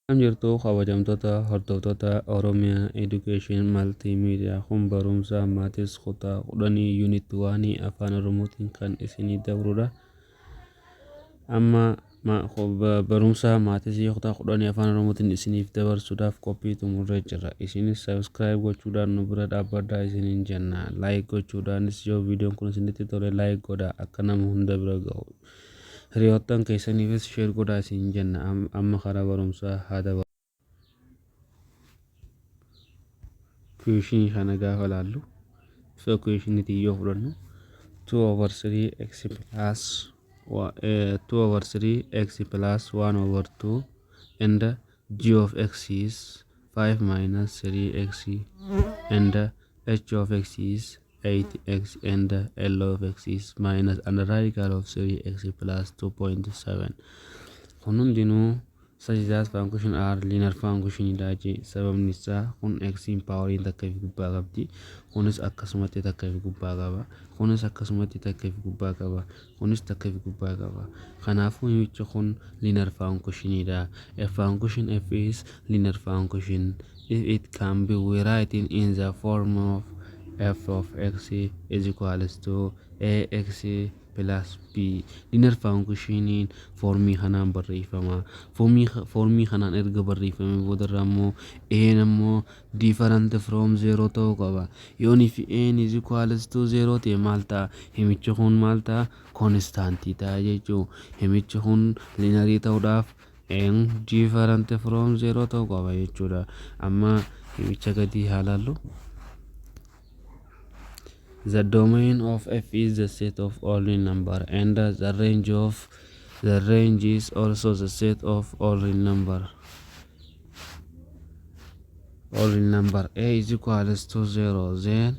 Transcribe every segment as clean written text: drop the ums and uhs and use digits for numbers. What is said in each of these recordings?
Akkam jirtu, kabajamtoota hordoftoota Oromiyaa Education Multimedia? Kun barumsa maths kutaa 10, unit 1, afaan Oromootiin kan isinii dabrudha. Amma barumsa maths kutaa 10 afaan Oromootiin isiniif dabarsuudhaaf qophii xumurree jira. Isinis subscribe gochuudhaan nu bira dhaabbadhaa isiniin jenna. Like gochuudhaanis, yoo viidiyoon kun isinitti tole like godhaa, akka nama hunda bira ga'u. Hiriyoottan keessaniifis share godhaa isin jenna. Amma karaa barumsaa haa dabarru. Questionii kana gaafa laallu, bifa questioniitiin yoo fudhannu, 2 over 3 x plus 2 over 3 x plus 1 over 2 and g of x is 5 minus 3x and h of x is 8x and L of x is minus and radical of 3x plus 2.7. Kun hundinuu such that function are linear function dha jee. Sababni isaa kun x in poweriin takka fi gubbaa qabdi, kunis akkasumatti takka fi gubbaa qaba, kunis akkasumatti takka fi gubbaa qaba, kunis takka fi gubbaa qaba. Kanaafuu himichi kun linear function dha. A function f is linear function if it can be written in the form of f of x is equals to ax plus b. Linear functioniin formii kanaan barreeffama. Formii kanaan erga barreeffame boodarra immoo a immoo different from zero ta'uu qaba. Yoonii fi a is equals to zero ta'e maal ta'a? Himichi kun maal ta'a? Constantii ta'a jechuu. Himichi kun linearii ta'uudhaaf a different from zero ta'uu qaba jechuudha. Amma himicha gadii haa laallu. The domain of f is the set of all real number and the range is also the set of all real number. All real number. A is equals to 0, then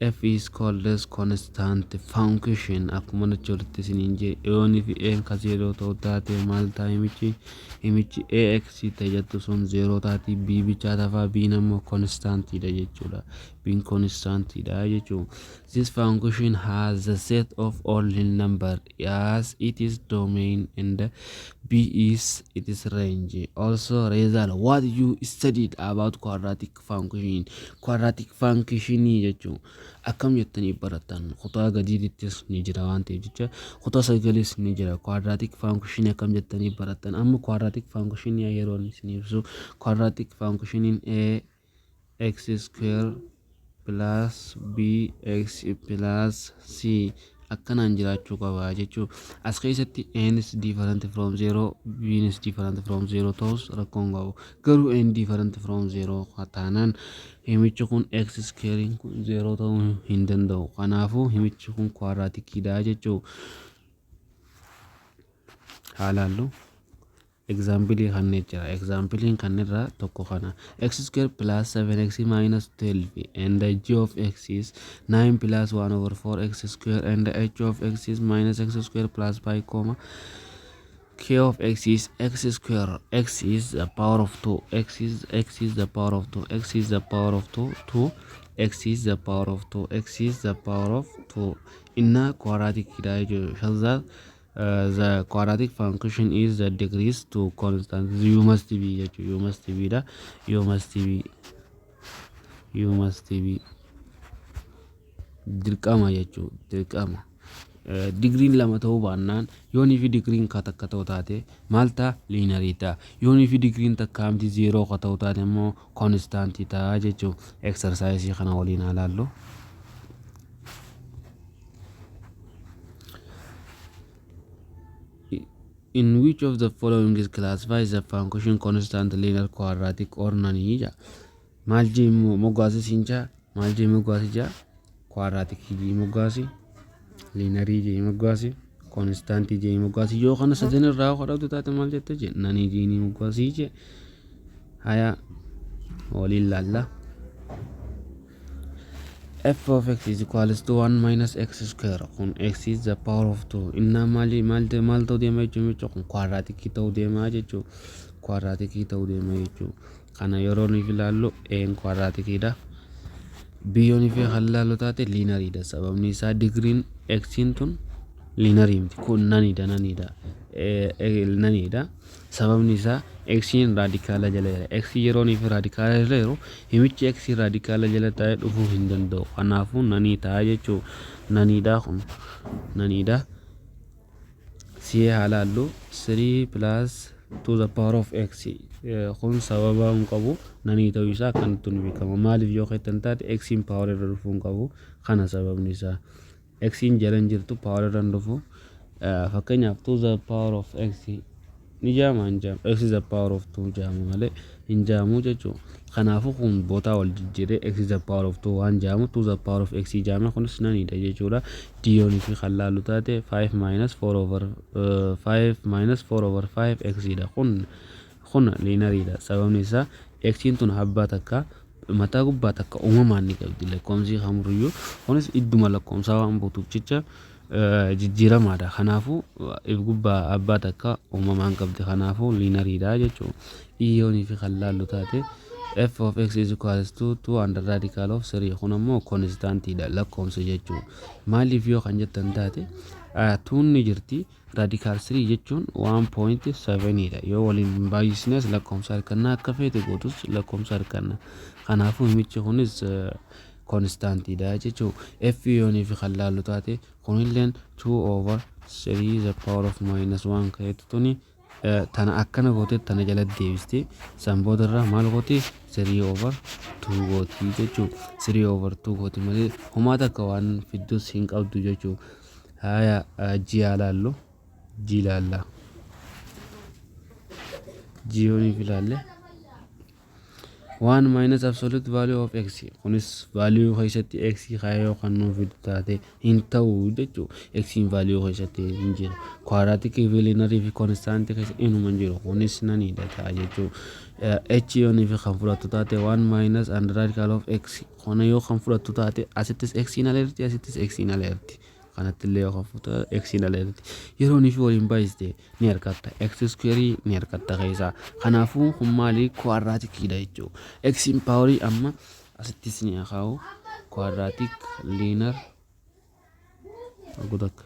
f is called as constant function. Akkuma nuti walitti isiniin jee, yoonii fi a ka 0 ta'u taate maal ta'a himichi? Himichi ax ta'e jettu sun 0 taati, b bichaa tafaa, b ammoo constantidha jechuudha. B constantidha jechuudha. This function has the set of all real number as it is domain and b is its range. Also result what you studied about quadratic function. Quadratic function jechuun akkam jettanii baratan? Kutaa gadiittis ni jira waan ta'eef jecha, kutaa sagalis ni jira. Quadratic function akkam jettanii baratan? Amma quadratic function yeroo inni isin ibsu, quadratic functioniin a x square plus b x plus c akkanaan jiraachuu qaba jechuu. As keessatti a is different from 0, b is different from 0 ta'us rakkoon qabu. Garuu a different from 0 taanaan himichi kun, x square kun, 0 ta'uu hin danda'u. Kanaafuu himichi kun quadraticidha jechuu. Haa laallu. Example kanneen jira. Example kannirraa tokko kana: x square plus 7x minus 12 and the g of x is 9 plus 1 over 4 x square and the h of x is minus x square plus 5 comma k of x is x square. X is the power of 2, x is the power of 2, x is the power of 2, 2 x is the power of 2, x is the power of 2 inna quadratic dha jechuudha. Show that the quadratic function is the degrees to constant. You must be jechuudha. You must be dha. You must be, you must be dirqama jechuudha, dirqama. Digriin lama ta'uu baannaan, yoonii fi digriin ka takka ta'u taate maal ta'a? Linearii ta'a. Yoonii fi digriin takka miti zero ka ta'u taate immoo constantii ta'a jechuudha. Exerciseii kana waliin haa laallu. In which of the following is classifies the function constant, linear, quadratic or none jedha. Maal jee moggaasi siin jaa? Maal jee moggaasi jaa? Quadratic jee moggaasi, linearii jee moggaasi, constantii jee moggaasi. Yoo kana sadan irraa kadhatu taate maal jette jee? None jee moggaasi jee. Haya, waliin laalla. F of x is equals to 1 minus x square. Kun x is the power of 2 innaa maali maal maal ta'uu deema jechuun? Kun quadratic ta'uu deema jechuun, quadratic ta'uu deema jechuun. Kana yeroo nuuf ilaallu, a quadraticidha. B yoon fi kan ilaallu taate lineariidha. Sababni isaa digriin x'n tun linearii miti, kun noneidha, noneidha, noneidha. Sababni isaa X'n raadikaala jala jira. X yeroon fi raadikaala jala jiru, himichi x raadikaala jala taa'ee dhufuu hin danda'u. Kanaafuu none ta'a jechuu. Noneiidha, kun noneiidha. C haa laallu. 3 plus to the power of x, kun sababa hin qabu. None ta'uu isaa akkanatti nu beekama. Maaliif yoo kettan taate, x power irra dhufuu hin qabu. Kana sababni isaa x jala hin jirtu, power irra hin dhufu. Fakkeenyaaf, to the power of x ni jaama, hin jaamu? X is the power of 2 jaamu malee hin jaamu jechuudha. Kanaafuu kun bootaa wal jijjiiree x is the power of 2 waan jaamu, to the power of x jaame, kunis noneiidha jechuudha. D yoonii fi kan laallu taate, 5 minus 4 over 5 minus 4 over 5 x dha. Kun lineariidha. Sababni isaa x tun abbaa takka mataa gubbaa takka uumamaan ni qabdi. Lakkoomsi kamuriyyuu kunis idduma lakkoomsaa waan buutuuf jecha jijjiiramaadha. Kanaafuu if gubbaa abbaa takka uumamaan qabdi. Kanaafuu lineariidha jechuudha. E yoonii fi kan laallu taate, f of x is equals to 2 under radical of 3, kun ammoo constantiidha, lakkoomsa jechuudha. Maaliif yoo kan jettan taate, tuun ni jirti. Radical 3 jechuun 1.7 dha. Yoo waliin baay'isnes lakkoomsa harkannaa, akka feete gootus lakkoomsa harkanna. Kanaafuu himichi kunis constantiidha jechuudha. F yoonii fi kan laallu taate, kunilleen 2 over 3 the power of minus 1 ka'eetu tuni tana akkana goote, tana jala deebiste, san boodarra maal gooti? 3 over 2 gooti jechuudha. 3 over 2 gooti malee homaa takka waan fiddus hin qabdu jechuudha. Haya, G haa laallu. G laalla. G yooniif ilaalle, 1 minus absolute value of x, kunis value keessatti x kaayoo kan nuuf fidu taate hin ta'u jechuudha. X value keessatti hin jiru. Quadratic fi linear fi constant keessa inuma hin jiru. Kunis noneiidha ta'a jechuudha. H yoonii fi kan fudhattu taate, 1 minus and radical of x, kana yoo kan fudhattu taate, asittis x hin aleerti, asittis x hin aleerti. Kanatti illee yoo kan fudhattu x hin aleerti. Yeroo fi waliin baay'iste ni argatta. X square ni argatta keessaa. Kanaafuu kun maali? Quadraticidha jechuudha. X power amma asittis ni akaa'u. Quadratic, linear, tokko takka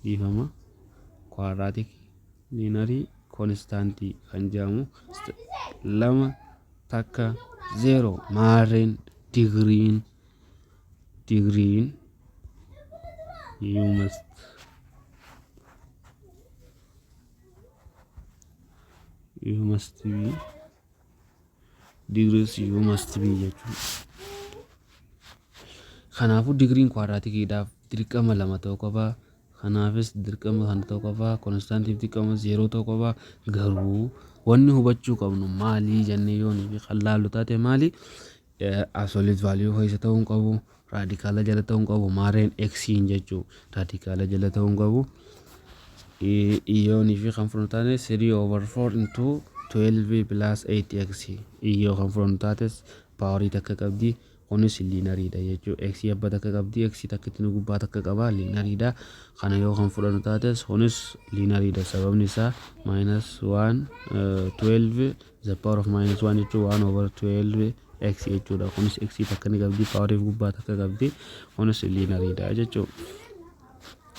dhiifama. Quadratic, linear, constant kan jedhamu lama takka zeero. Maarreen degreeiin you must be degrees, you must be jechuudha. Kanaafuu degreeiin quadraticiidhaaf dirqama lama ta'uu qaba. Kanaafis dirqama kana ta'uu qaba. Constantiif dirqama zeeroo ta'uu qaba. Garuu wanni hubachuu qabnu maali jennee yoo fi kan laallu taate, maali? Absolute value keessa ta'uu hin qabu. Radicala jala ta'uu hin qabu. Maarreen xiin jechuu radicala jala ta'uu hin qabu. Iyoonii fi kan fudhannu taate, 3 over 4 into 12 plus 8x yoo kan fudhannu taates, powerii takka qabdi. Kunis lineariidha jechuudha. X abba takka qabdi, x takka ittiin gubbaa takka qaba, lineariidha. Kana yoo kan fudhannu taates, kunis lineariidha. Sababni isaa minus 1, 12 the power of minus 1 jechuun 1 over 12 x jechuudha. Kunis x takka ni qabdi, poweriif gubbaa takka qabdi. Kunis lineariidha jechuudha.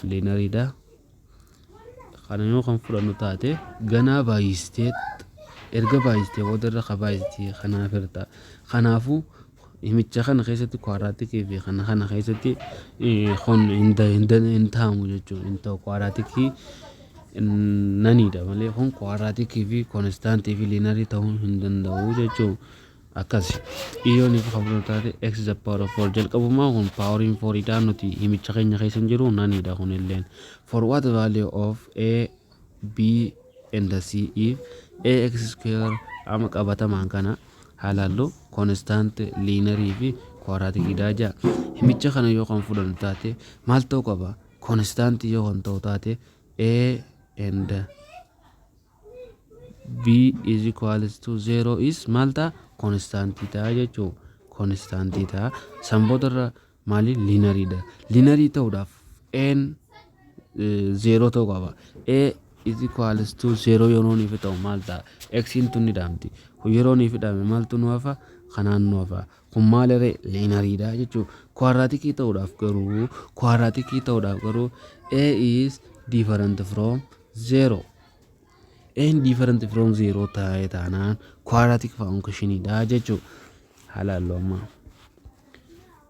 Lineariidha. Kana yoo kan fudhannu taate, ganaa baay'istee, erga baay'istee boodarra ka baay'istee kanaaf hirta. Kanaafuu himicha kana keessatti quadraticii fi kana kana keessatti kun hin ta'amu jechuudha. Hin ta'u, quadraticii noneiidha malee kun quadraticii fi constantii fi linearii ta'uu hin danda'u jechuudha. Akkas Iyoon fi kan fudhannu taate, x the power of 4, jalqabumaa kun poweriin 4dha, nuti himicha keenya keessa hin jiru, noneiidha kun illeen. For what value of a, b and c if a x square, amma qabatamaan kana haalaallu, constant, linearii fi quadraticiidha jaa. Himicha kana yoo kan fudhannu taate, maal ta'uu qaba? Constant yoo kan ta'u taate, a and b is equals to 0 is maal ta'a? Constantii ta'a jechuu, constantii ta'a. San boodarra maali? Lineariidha. Linearii ta'uudhaaf n zeeroo ta'uu qaba. A is equals to 0 yeroo niif ta'u maal ta'a? Xiin tun ni dhaamti. Kun yeroo niif dhaame maaltu nu hafa? Kanaan nu hafa. Kun maal ree? Lineariidha jechuu. Quadraticii ta'uudhaaf garuu a is different from 0. N different from zero ta'e taanaan quadratic functionidha jechuudha. Haala amma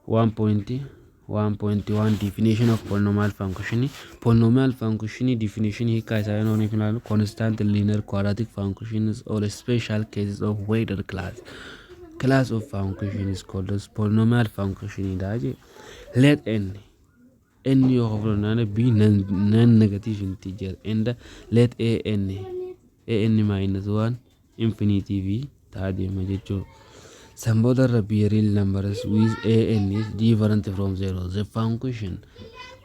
1.1.1, definition of polynomial function. Polynomial function definition, hiikkaa isaa yeroo nuuf ilaalu, constant linear quadratic functions or special cases of wider class of function is called as polynomial function dha je. Let n yoo fudhannaan be non negative integer and let a n minus 1 infinity v ta'a deema jechuudha. San boodarra be real numbers with a n is different from zero. The function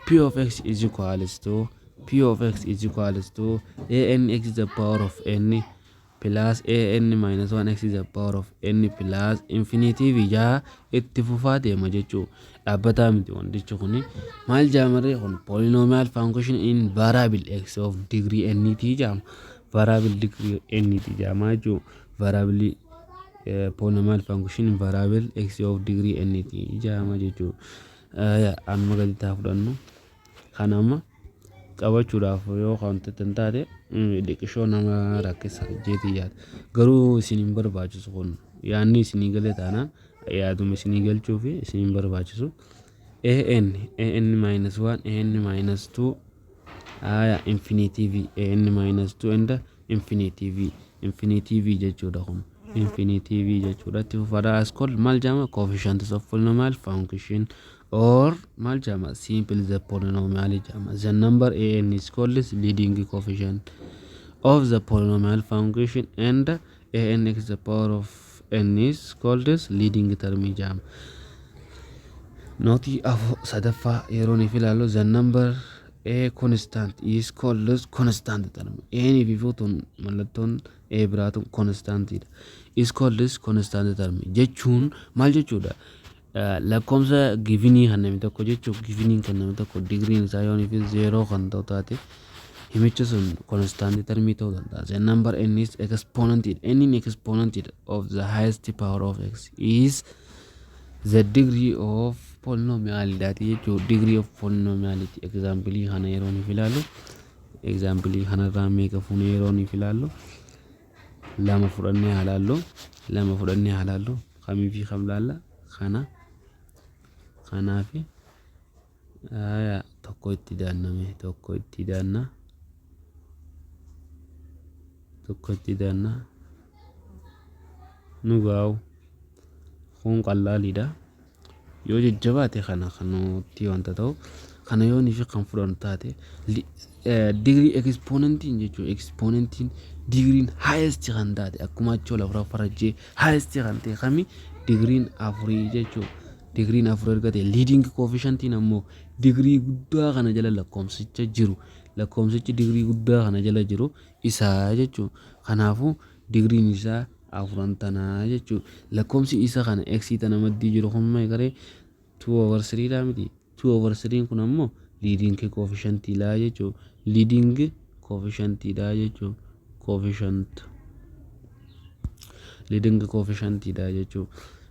p of x is equals to p of x is equals to a n x is the power of n plus a n minus 1 x is the power of n plus infinity ijaa itti fufaa deema jechuu. Dhaabbataa miti wantichi kuni. Maal jaamarree? Kun polynomial function in variable x of degree n ti jaama. Variable degree n ti jaama jechuu. Variable, polynomial function in variable x of degree n ti jaama jechuu. Amma gadi taa fudhannu. Kana amma qabachuudhaaf yoo wanti hin taate dhiqishoo nama rakkisa jeetii yaada. Garuu isin hin barbaachisu. Kun yaadni isinii galee taanaan, yaaduma isinii galchuu fi isin hin barbaachisu. An minus 1, an minus 2 aya infinity v, an minus 2 and infinity v, infinity v jechuudha. Kun infinity v jechuudha. Itti fufaadha. As called maal jedhama? Coefficients of polynomial function or maal jedhama? Simple the polynomial jedhama. The number an is called leading coefficient of the polynomial function and an x the power of n is called leading term jedhama. Nootii sadaffaa yeroo nuuf ilaallu, the number a constant is called constant term. A fi fuutuun mallattoon a biraatuun constantidha. Is called constant term jechuun maal jechuudha? Lakkoomsa givenii kan namni tokko jechuun giveniin kan namni tokko digriin isaa yoo fi zero kan ta'u taate, himicha sun constant termii ta'uu danda'a. The number n is exponent, n in exponent of the highest power of x is the degree of polynomialidhaati jechuudha. Degree of polynomiality. Example kana yeroo nuuf ilaallu, example kanarraa meeqa fuunee yeroo nuuf ilaallu, lama fudhannee haa laallu. Lama fudhannee haa laallu. Kamii fi kam laalla? Kana, kanaa fi tokko itti daanname, tokko itti daanna, tokko itti daanna nu gaa'u. Kun qallaaliidha. Yoo jajjabaate kana kanutti wanta ta'u kana yoo fi kan fudhannu taate, degree exponentiin jechuun exponentiin digriin highest kan taate akkuma achi ol afuraffaa farajjee highest kan ta'e kami? Digriin afurii jechuun. Digriin afur erga ta'e, leading coefficientiin ammoo digrii guddaa kana jala lakkoomsicha jiru, lakkoomsichi digrii guddaa kana jala jiru isaa jechuun. Kanaafuu digriin isaa afuran tanaa jechuun. Lakkoomsi isa kana x tana maddii jiru kun meeqa? 2 over 3 dha miti? 2 over 3 kun ammoo leading coefficient dha jechuun. Leading coefficient dha jechuun. Coefficient, leading coefficient dha jechuun.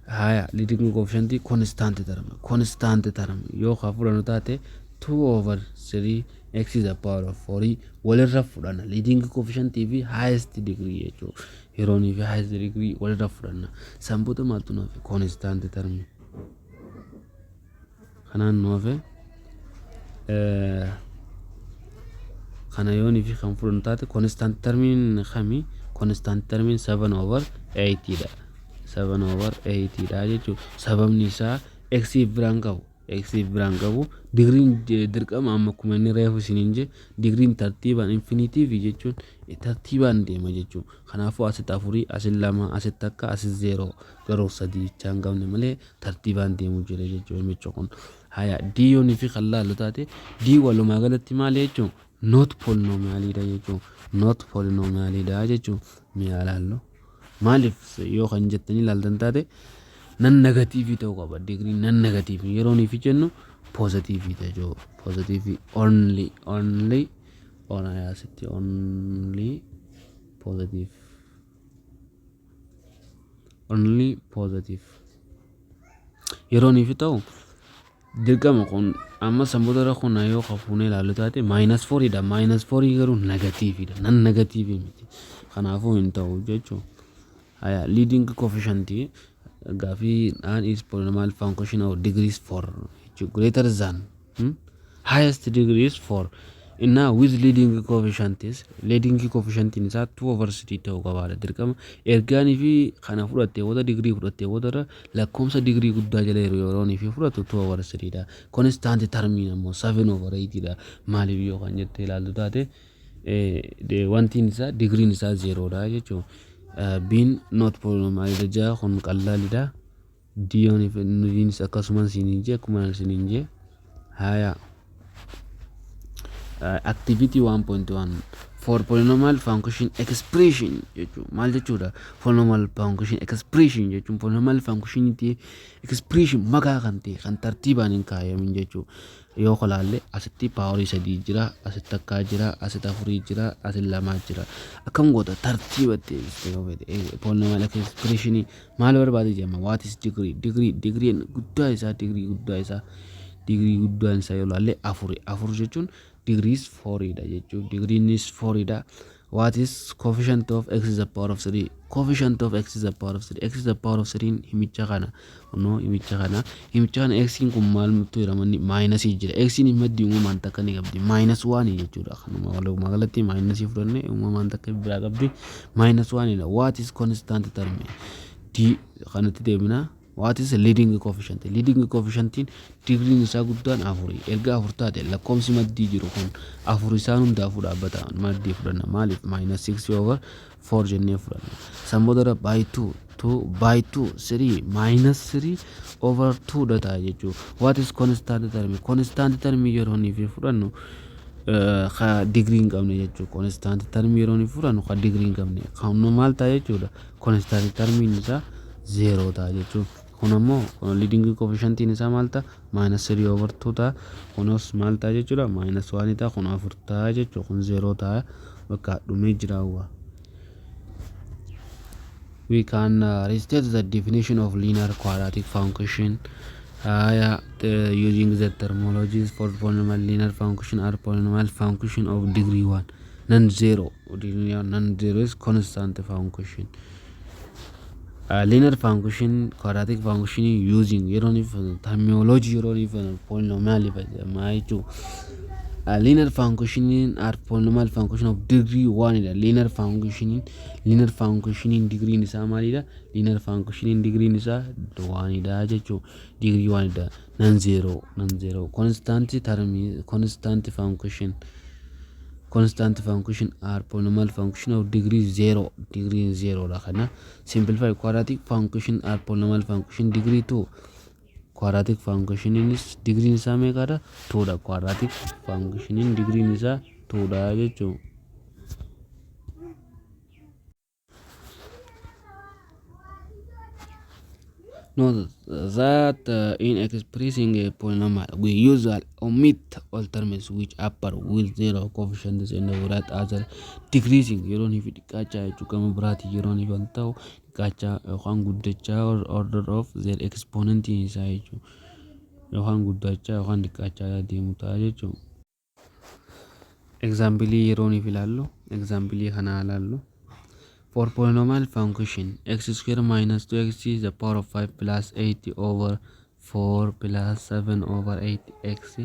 Haya, leading coefficient constant term, constant term yoo ka fudhannu taate, 2 over 3 x is the power of 4 walirra fudhanna. Leading coefficient fi highest degree jechuudha. Yeroonii fi highest degree walirra fudhanna. Sanboota maaltu nuuf constant term kanaan nu hafe? Kana yoonii fi kan fudhannu taate, constant termiin kami? Constant termiin 7 over 8 dha. 7 over 8 dha jechuudha. Sababni isaa x biraan qabu, x biraan qabu. Digriin dirqama amma akkuma inni reefu isiniin jee, digriin tartiibaan infinity jechuun tartiibaan deema jechuudha. Kanaafuu asitti afurii, asitti lama, asitti akka asitti zero, garuu sadii jechaa hin qabne malee tartiibaan deemu jira jechuudha himichi kun. Haya, d yoonii fi kan laallu taate, d walumaa galatti maali jechuun? Not polynomialidha jechuun. Not polynomialidha jechuun. Mi'a laallu maaliif yoo kan jettanii ilaaltan taate, non negative ta'uu qaba. Digrii non negative yeroo nuyi jennu positive jechuudha. Positive only, only asitti only positive, only positive yeroo nuyi ta'u. Dirqama kun amma sanboota irra kun yoo kafuunee ilaallu taate minus fouriidha. Minus fourii garuu negativeidha. Non negative miti. Kanaafuu hin ta'u jechuudha. Haya, leading coefficient gaafii dhaan is polynomial function of degrees 4 greater than highest degree is 4 innaa with leading coefficient is leading coefficient isaa 2 over 3 ta'uu qabaadha. Dirqama ergaanii fi kana fudhattee booda, digirii fudhattee booda irra lakkoomsa digirii guddaa jala jiru yeroo fi fudhatu 2 over 3 dha. Constant termiin ammoo 7 over 8 dha. Maaliif yoo kan jettee ilaaltu taate, wantiin isaa digiriin isaa zeroodha jechuudha. Biin not polynomial jaa, kun qallaalidha. Diyoon nuyiinis akkasuma isiniin jee, akkuma isiniin jee. Haya. Activity 1.1 for polynomial function expression jechuun maal jechuudha? Polynomial function expression jechuun polynomial function ta'e expression makaa kan ta'e kan tartiibaan hin kaayamin jechuudha. Yoo kolaalle asitti powerii sadii jira, asitti takkaa jira, asitti afurii jira, asitti lamaa jira. Akkam goota tartiibatti yoo fedhe? Polynomial expression maal barbaade jedhama? What is degree? Degree, degree guddaa isaa, degree guddaa isaa, degree guddaan isaa yoo laalle afuri. Afur jechuun degrees fouriidha jechuun degreeinis fouriidha. What is coefficient of x is the power of 3? Coefficient of x is the power of 3, x is the power of 3, himicha kana kunoo, himicha kana, himicha kana x kun maal nutti jedhamanni minusii jira. X maddi uumamaan takka ni qabdi, minus one jechuudha. Kanuma walumaa galatti minusii fudhanne uumamaan takka biraa qabdi, minus oneiidha. What is constant term? D kanatti deemna. What is leading coefficient? Leading coefficientiin digriin isaa guddaan afuri. Erga afur taate, lakkoomsi maddii jiru kun afur isaan hundaafuu dhaabbata maddii fudhanna. Maaliif? Minus six over four jennee fudhanna. San booda by two, two by two, three, minus three over two dha ta'a jechuudha. What is constant term? Constant term yeroo inni fi fudhannu ka digirii hin qabne jechuudha. Constant term yeroo inni fudhannu ka digirii hin qabne kan maal ta'a jechuudha? Constant termiin isaa zero ta'a jechuudha. Kun ammoo leading coefficientiin isaa maal ta'a? Minus three over two ta'a. Kunis maal ta'a jechuudha? Minus one ta'a. Kun afur ta'a jechuudha. Kun zero ta'a. Bakka dhumee jira hawwa. We can restate the definition of linear quadratic function using the terminologies for polynomial. Linear function are polynomial function of degree 1, non-zero, non-zero is constant function. Linear function, quadratic function using yeroo terminology yeroo polynomial fayyadamaa jechuudha. Linear function are polynomial function of degree 1 dha. Linear function, linear function degree isaa maalidha? Linear function degree isaa 1 dha jechuudha. Degree 1 dha. Non zero, non zero. Constant term, constant function, constant function are polynomial function of degree 0, degree 0 dha. Kana simplify, quadratic function are polynomial function degree 2. Quadratic functioninis degree isaa meeqadha? 2 dha. Quadratic functioniin degree isaa 2 dha jechuudha. Note that in expressing a polynomial, we usually omit all terms which appear with zero coefficients and write other decreasing yeroo inni fi xiqqaachaa jechuudha. Gama biraati yeroo inni kan ta'u xiqqaachaa yookaan guddachaa order of their exponent isaa jechuudha, yookaan guddachaa yookaan xiqqaachaa deemu ta'a jechuudha. Example yeroo inni ilaallu, example kana ilaallu. For polynomial function x square minus 2x is the power of 5 plus 8 over 4 plus 7 over 8 x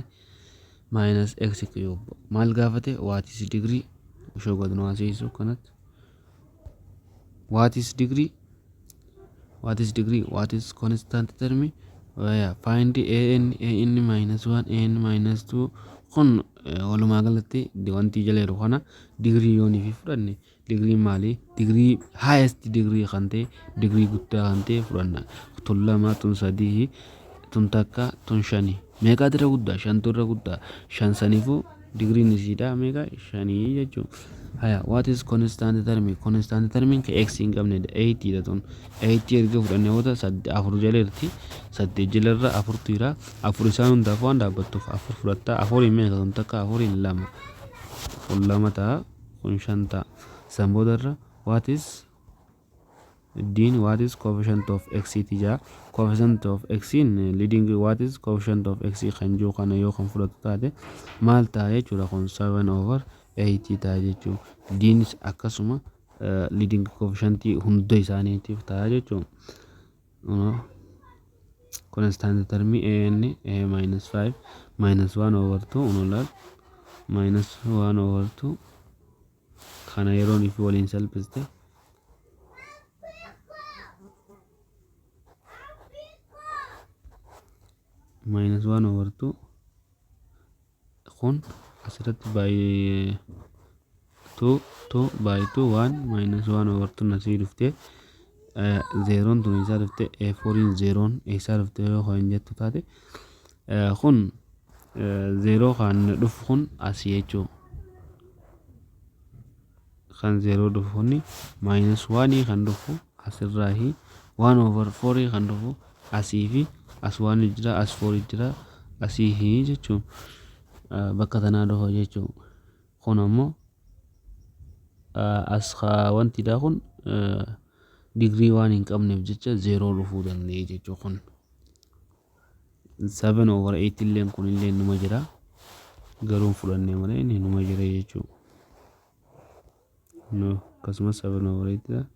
minus x cube maal gaafate? What is degree? Ishoo gad nu haaseisu kanatti. What is degree? What is degree? What is constant term? Yeah, find an, an minus 1, an minus 2. Kun walumaa galatti wanti jala jiru kana digirii yoonii fi fudhanne, digirii maali? Digirii highest degree kan ta'e, digirii guddaa kan ta'e fudhanna. Tun lama, tun sadii, tun takka, tun shani. Meeqaatu irra guddaa? Shantu irra guddaa. Shan saniifuu digiriin isiidha meeqa? Shanii jechuudha. Haya, what is constant term? Constant term ka x hin qabne 8 dha. Tun 8 erga fudhanne booda afur jala jirti. Saddeet jala irra afurtu jira. Afur isaan hundaaf waan dhaabbattuuf afur fudhatta. Afuriin meeqa? Tun takka, afuriin lama, kun lama ta'a, kun shan ta'a. San booda irra what is D'n what is coefficient of x ti jaa. Coefficient of x in leading, what is coefficient of x kan jiru kana yoo kan fudhatu taate maal ta'a jechuudha? Kun 7 over 8 ta'a jechuudha. Dnis akkasuma leading coefficient hunda isaaniitiif ta'a jechuudha. Constant termii a n a minus 5 minus 1 over 2 unulaal minus 1 over 2 kana yeroon ifi waliin salphiste minus 1 over 2 kun asirratti by 2 2 by 2 1 minus 1 over 2 nasii dhufte. Zeeroon tun eessaa dhufte? A fouriin zeeroon eessaa dhufte yoo kan jettu taate, kun zeeroo kan dhufu kun asii jechuu. Kan zeeroo dhufu kuni minus 1 kan dhufu asirraahi, 1 over 4 kan dhufu asii fi as waan jira, as 4 jira asii jechuun bakka tanaa dhufa jechuun. Kun ammoo as wantidha, kun digirii waan hin qabneef jecha zeeroo dhufuu danda'e jechuu. Kun 7 over 8 illeen kun illee numa jira, garuu fudhannee malee inni numa jira jechuu. No, akkasumas 7 over 8 dha.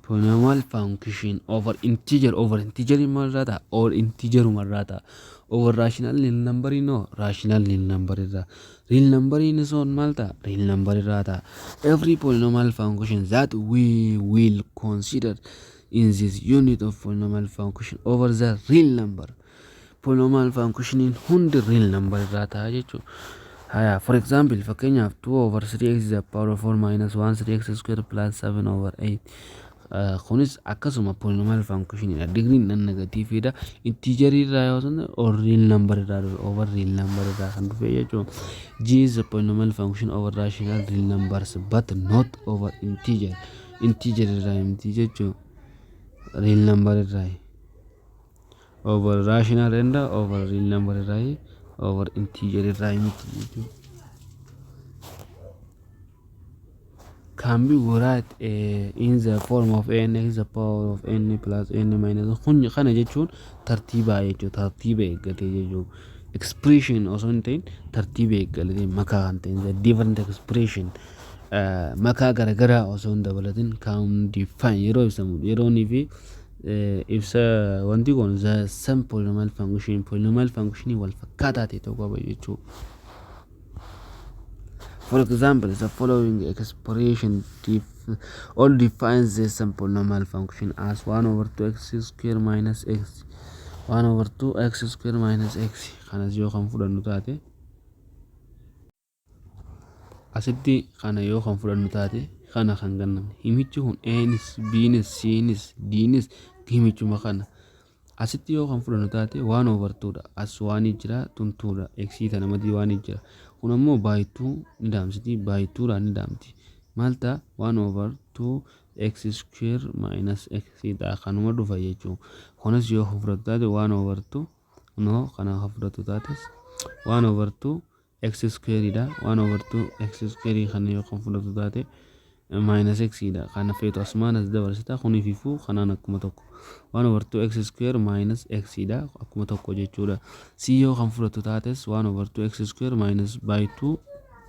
Polynomial function over integer, over integer maalirraa ta'a? Over integer irraa ta'a. Over rational real number, no, rational real number irraa. Real number sun maal ta'a? Real number irraa ta'a. Every polynomial function that we will consider in this unit of polynomial function over the real number. Polynomial function hundi real number irraa ta'a jechuudha. Haya, for example, fakkeenyaaf 2 over 3x is the power of 4 minus 1 3x square plus 7 over 8. Kunis akkasuma polynomial functionidha. Digriin nan negatiiviidha. Integer irraa yoo ta'u or real number irraa dhufe, over real number irraa kan dhufe jechuudha. G is a polynomial function over rational real numbers but not over integer. Integer irraa miti jechuudha. Real number irraa. Over rational and over real number irraa, over integer irraa miti jechuudha. Can be write in the form of n x the power of n plus n minus. Kun kana jechuun tartiibaa jechuudha, tartiiba eeggatee jechuudha. Expression osoo hin ta'in tartiiba eeggatee makaa kan ta'in, the different expression makaa garagaraa osoo hin dabalatin kan define yeroo ibsamu yeroonii fi ibsa wanti kun the same polynomial function, polynomial function wal fakkaataa ta'e tokko qaba jechuudha. For example, the following expression all defines the same polynomial function as 1 over 2x square minus x, 1 over 2x square minus x. Kanas yoo kan fudhannu taate, asitti kana yoo kan fudhannu taate, kana kan kenname himichi kun anis bnis cnis dnis himichuma kana asitti yoo kan fudhannu taate 1 over 2 dha. As waan jira tun 2 dha, x tana madii waan jira. Kun ammoo baay'tuu ni daamsiti, baay'tuudhaan ni daamti. Maal ta'a? 1 over 2 x square minus x ta'a, kanuma dhufa jechuudha. Kunis yoo fudhattu taate 1 over 2, no, kana fudhattu taates 1 over 2 x square dha. 1 over 2 x square kana yoo kan fudhattu taate minus x dha. Kana feetu asumaan as dabarsita, kunii fi fuu kanaan akkuma tokko 1 over 2 x square minus x dha, akkuma tokko jechuudha. C yoo kan fudhattu taates 1 over 2 x square minus by 2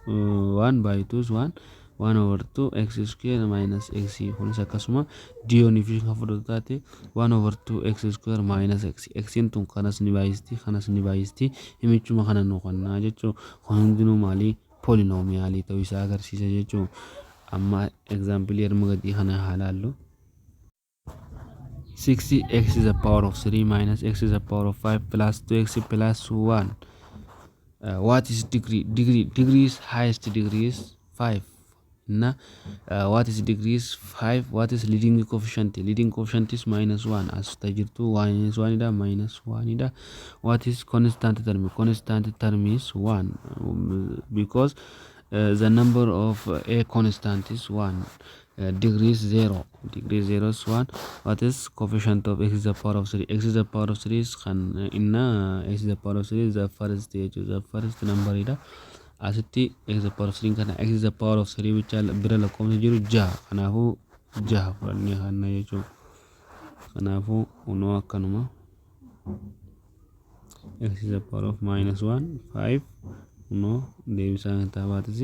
1 by 2 is 1 1 over 2 x square minus x. Kunis akkasuma. D yoo fi kan fudhattu taate 1 over 2 x square minus x. X tun kanas ni baay'isti, kanas ni baay'isti, himichuma kana nu qonnaa jechuu. Kun hundinuu maalii? Polynomialii ta'uu isaa agarsiisa jechuu. Amma example arma gadii kana haa laallu. 6x is the power of 3 minus x is the power of 5 plus 2x plus 1. What is degree? Degree is highest degree is 5 na. What is degree is 5. What is leading coefficient? Leading coefficient is minus 1. As tajirtu minus 1 dha, minus 1 dha. What is constant term? Constant term is 1 because the number of a constant is 1. Degree is 0, degree 0 is 1. What is coefficient of x is the power of 3? X is the power of 3 is kan inna x is the power of 3 is the first, the first number dha. Asitti x is the power of 3 kana, x is the power of 3 bicha bira lakkoofsa jiru jaha, kanaafuu Jaha fudhannee kanna jechuudha. Kanaafuu kunoo akkanuma x is the power of minus 1 5 kunoo deebisaan kitaabaatis.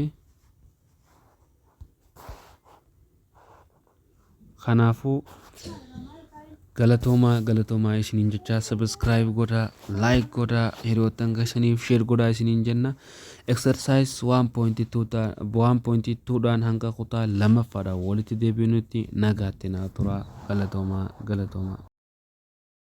Kanaafuu galatoomaa, galatoomaa isiniin jechaa, subscribe godhaa, like godhaa, hiriyoottan keessaniif share godhaa isiniin jenna. Exercise 1.2 1.2 dhaan hanga kutaa lammaffaadhaan walitti deebinutti nagaatti naa turaa. Galatoomaa, galatoomaa.